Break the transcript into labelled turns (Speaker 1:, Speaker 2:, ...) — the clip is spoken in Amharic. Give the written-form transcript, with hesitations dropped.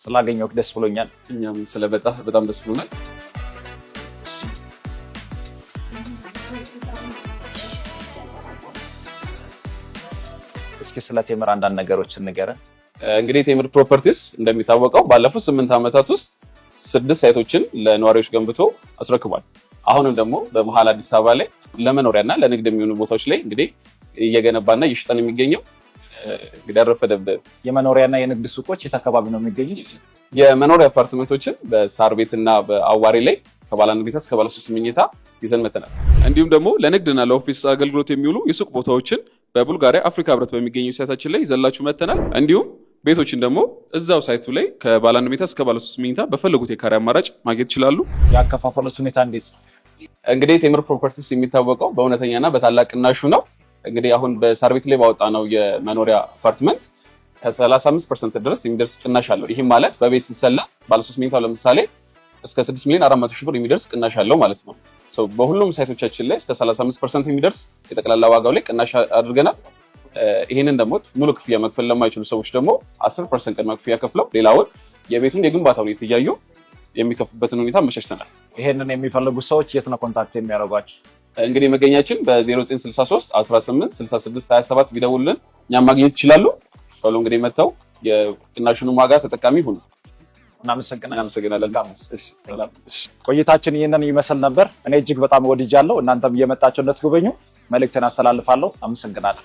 Speaker 1: ስላገኘሁህ ደስ ብሎኛል።
Speaker 2: እኛም ስለመጣህ በጣም ደስ ብሎናል።
Speaker 1: እስኪ ስለ ቴምር አንዳንድ ነገሮችን ንገረን።
Speaker 2: እንግዲህ ቴምር ፕሮፐርቲስ እንደሚታወቀው ባለፉት 8 ዓመታት ውስጥ ስድስት site ኦችን ለነዋሪዎች ገንብቶ አስረክቧል። አሁንም ደግሞ በመሀል አዲስ አበባ ላይ ለመኖሪያና ለንግድ የሚሆኑ ቦታዎች ላይ እንግዲህ እየገነባና እየሸጠን የሚገኘው እንግዲህ አልረፈደብህም።
Speaker 1: የመኖሪያና የንግድ ሱቆች የት አካባቢ ነው የሚገኙት?
Speaker 2: የመኖሪያ አፓርትመንቶችን በሳር ቤት እና በአዋሬ ላይ ከባለ አንድ መኝታ እስከ ባለ ሶስት መኝታ ይዘን መተናል። እንዲሁም ደግሞ ለንግድና ለ office አገልግሎት የሚውሉ የሱቅ ቦታዎችን በቡልጋሪያ አፍሪካ ህብረት በሚገኘው site ኣችን ላይ ይዘንላችሁ መተናል። እንዲሁም ቤቶችን ደግሞ እዛው site ኡ ላይ ከባለ አንድ መኝታ እስከ ባለ ሶስት መኝታ በፈለጉት የካሬ አማራጭ ማግኘት ይችላሉ።
Speaker 1: የአከፋፈሉት ሁኔታ እንዴት ነው?
Speaker 2: እንግዲህ ቴምር ፕሮፐርቲስ የሚታወቀው በእውነተኛና በታላቅ ቅናሹ ነው። እንግዲህ አሁን በሳር ቤት ላይ ባወጣነው የመኖሪያ አፓርትመንት ከ35% ድረስ የሚደርስ ቅናሽ አለው። ይህም ማለት በቤት ሲሰላ ባለሶስት መኝታው ለምሳሌ እስከ 6 ሚሊዮን 400 ሺህ ብር የሚደርስ ቅናሽ አለው ማለት ነው። So በሁሉም site ኦቻችን ላይ እስከ 35% የሚደርስ የጠቅላላ ዋጋው ላይ ቅናሽ አድርገናል። ይህንን ደግሞ ሙሉ ክፍያ መክፈል ለማይችሉ ሰዎች ደግሞ 10% ቅድመ ክፍያ ከፍለው ሌላውን የቤቱን የግንባታ ሁኔታ እያዩ የሚከፍሉበትን ሁኔታ አመቻችተናል።
Speaker 1: ይሄንን የሚፈልጉ ሰዎች የት ነው contact የሚያደርጓቸው?
Speaker 2: እንግዲህ መገኛችን በ0963 18 66 27 ቢደውሉልን እኛም ማግኘት ይችላሉ። ቶሎ እንግዲህ መጥተው የቅናሹን ዋጋ ተጠቃሚ ሁኑ።
Speaker 1: እናመሰግናለን።
Speaker 2: እናመሰግናለን።
Speaker 1: ቆይታችን ይህንን ይመስል ነበር። እኔ እጅግ በጣም ወድጃለሁ። እናንተም እየመጣችሁ እንድትጎበኙ መልእክቴን አስተላልፋለሁ። አመሰግናለሁ።